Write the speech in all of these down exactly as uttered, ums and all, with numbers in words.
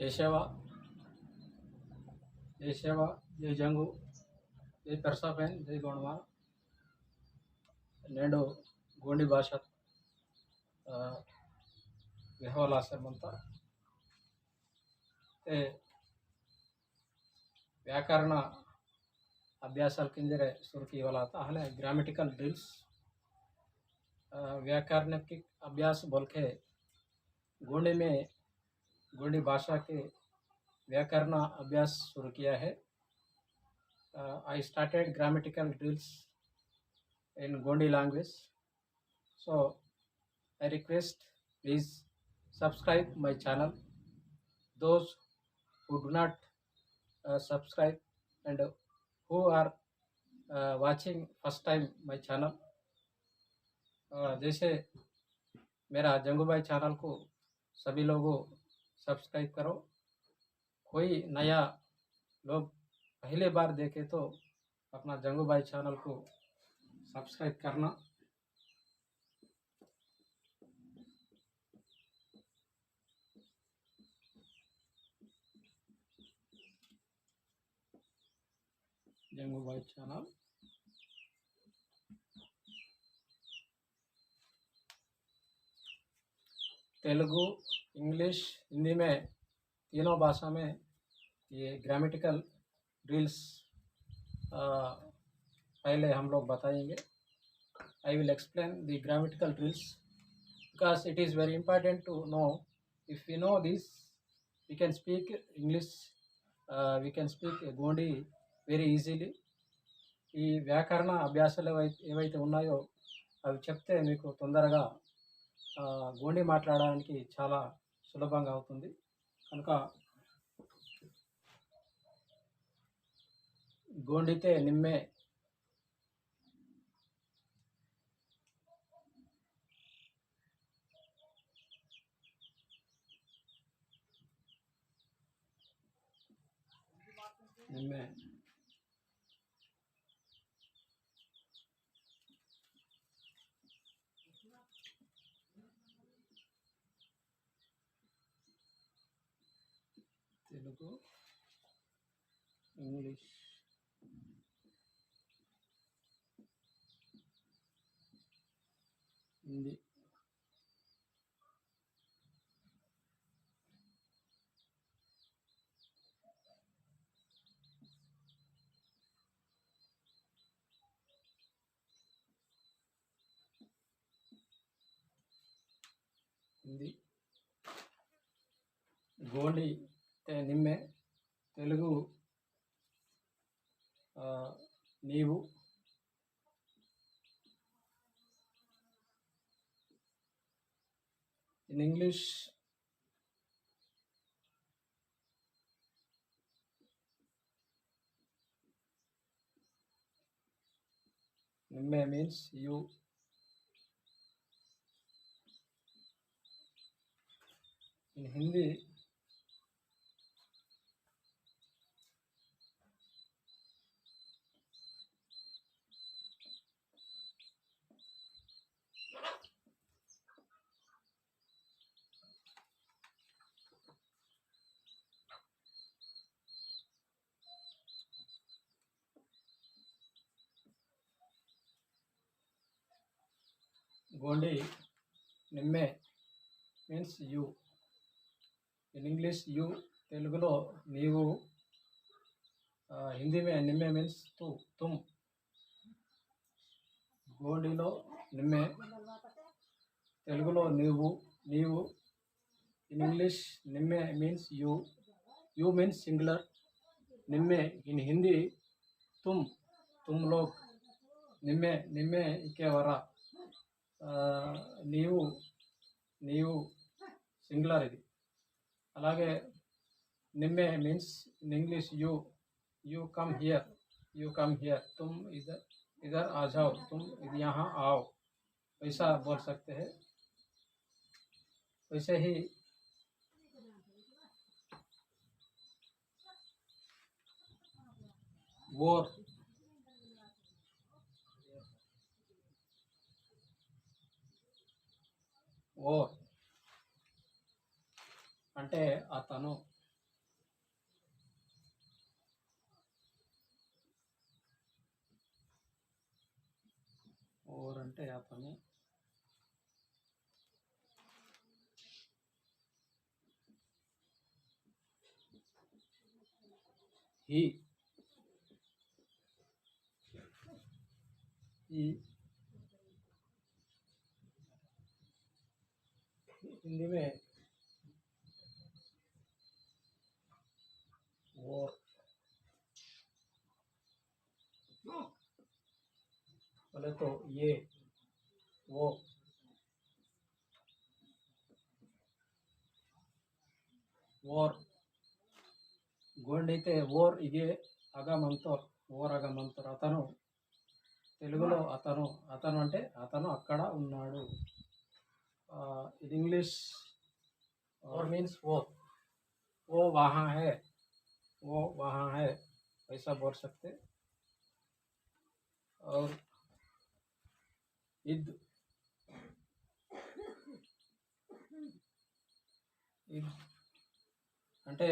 जय सेवा, जय सेवा, जय जंगु, जय पेरसापेन, जय गोंडवाना। नेंडु गोंडी भाषा, अ, वेहवालासे मंता। ते व्याकरण अभ्यासाल किंजरे सुरु कीवालाता, अहने grammatical drills, अ, व्याकरण की अभ्यास बोलके गोंडी में, गोंडी भाषा के व्याकरण अभ्यास शुरू किया है। अ, I started grammatical drills in Gondi language. So, I request, please subscribe my channel. Those who do not, uh, subscribe and who are, uh, watching first time my channel, uh, जैसे मेरा जंगू भाई चैनल को सभी लोगों सब्सक्राइब करो। कोई नया लोग पहले बार देखे तो अपना जंगू भाई चैनल को सब्सक्राइब करना। जंगू भाई चैनल। तेलुगु, इंग्लिश, हिंदी में, तीनों भाषा में ये ग्रामेटिकल ड्रिल्स, अ, पहले हम लोग बताएंगे। I will explain the grammatical drills because it is very important to know. If we know this, we can speak English, uh, we can speak Gondi very easily. ఈ వ్యాకరణ అభ్యాసాలు ఏవై-, ఏవైతే ఉన్నాయో అవి చెప్తే మీకు తొందరగా, ఆ, గోండి మాట్లాడడానికి చాలా సులభంగా అవుతుంది. కనుక गोंडी ते निम्मे। निम्मे। तेलुगु, इंग्लिश, हिंदी। हिंदी, गोंडी ते निम्मे, तेलुगु, आ, नीवु, in English, निम्मे means you. In Hindi, Gondi निम्मे means you. In English, you, तेलुगुलो नीवु, आ, हिंदी में निम्मे means तू, तुम। गोंडीलो निम्मे, तेलुगुलो नीवु, नीवु। In English, निम्मे means you, you means singular। निम्मे, in Hindi, तुम, तुम लोग। निम्मे, निम्मे इके वरा। आ, नीवु, नीवु singular इदि। अलागे निम्मे means in English you, you come here, you come here, तुम इधर, इधर आ जाओ, तुम इध-, यहाँ आओ, वैसा बोल सकते हैं। वैसे ही ओर, ओर अंटे अतनु, और अंटे अतनु। ही, ही, हिंदी में वो, पहले तो ये, वो, वोर, गोंडी ते वोर इगे अगा मंतोर, वोर अगा मंतोर। अतनु, तेलुगुलो अतनु, अतनु अंटे अतनु अक्कड उन्नाडु। आ, in English, और means वो, वो वहाँ है, वो वहाँ है, ऐसा बोल सकते। और इद, इद अंटे,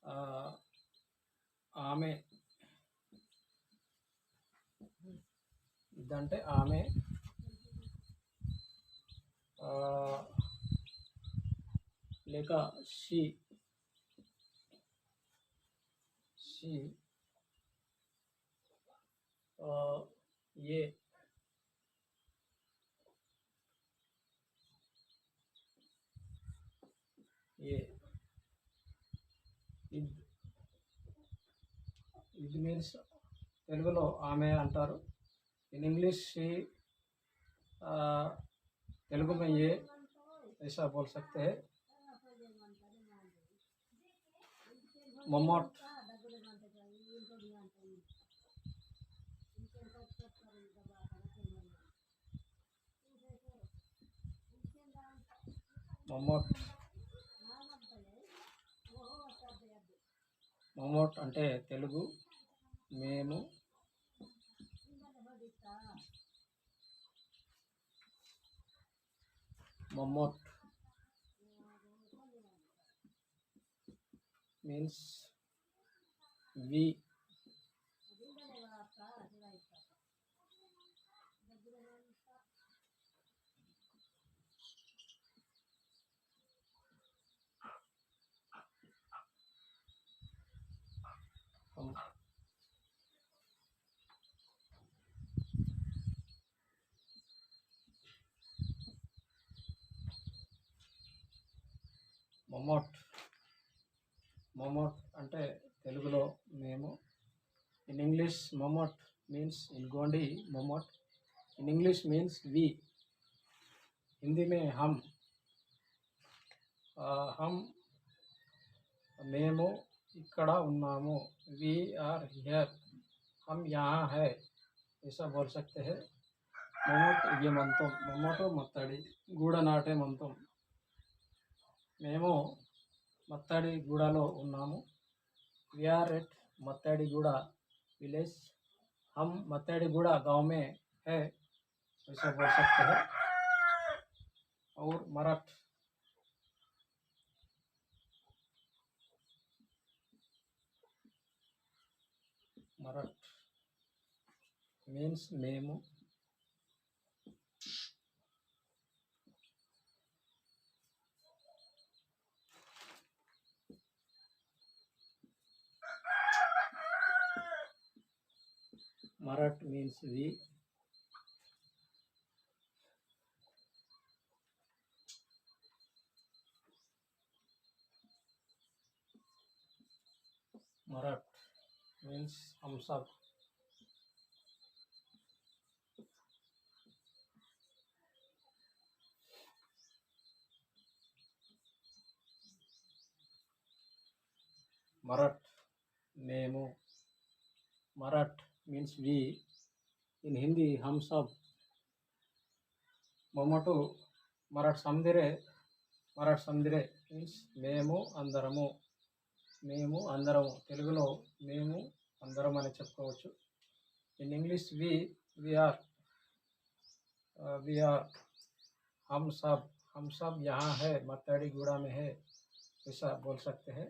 आ, आमे, इद अंटे आमे, आ, लेका she, she, आ, ये, ये, इद, इद means तेलुगुलो आमे अंटारु। In English she, आ, तेलुगु में ये ऐसा बोल सकते हैं। ममोट। ममोट। ममोट अंटे तेलुगु मेमु। ममोट means we। ममोट, ममोट अंटे तेलुगुलो मेमु। In English, ममोट means, in Gondi, ममोट in English means we। Hindi में हम, आ, हम, मेमु इक्कड़ उन्नामु, we are here, हम यहाँ है, ऐसा बोल सकते हैं। ममोट इगे मंतोम, ममोटो मत्ताड़ी गूड़ा नाटे मंतोम। मेमु मत्ताड़ी गूड़ालो उन्नामु। We are at मत्ताड़ी गूड़ा village। हम मत्ताड़ी गूड़ा गांव में है, ऐसा बोल सकते हैं। और मरट, मरट means मेमु। मरट means we। मरट means हम सब। मरट, मेमु। मरट means we। In Hindi, हम सब। ममोटु मरट समदिरे, मरट समदिरे means मेमु अंदरमु, मेमु अंदरमु, तेलुगुलो मेमु अंदरमु अनि चेप्पुकोवच्चु। In English, we, we are, uh, we are, हम सब, हम सब यहाँ है, मत्ताड़ी गूड़ा में है, ऐसा बोल सकते हैं।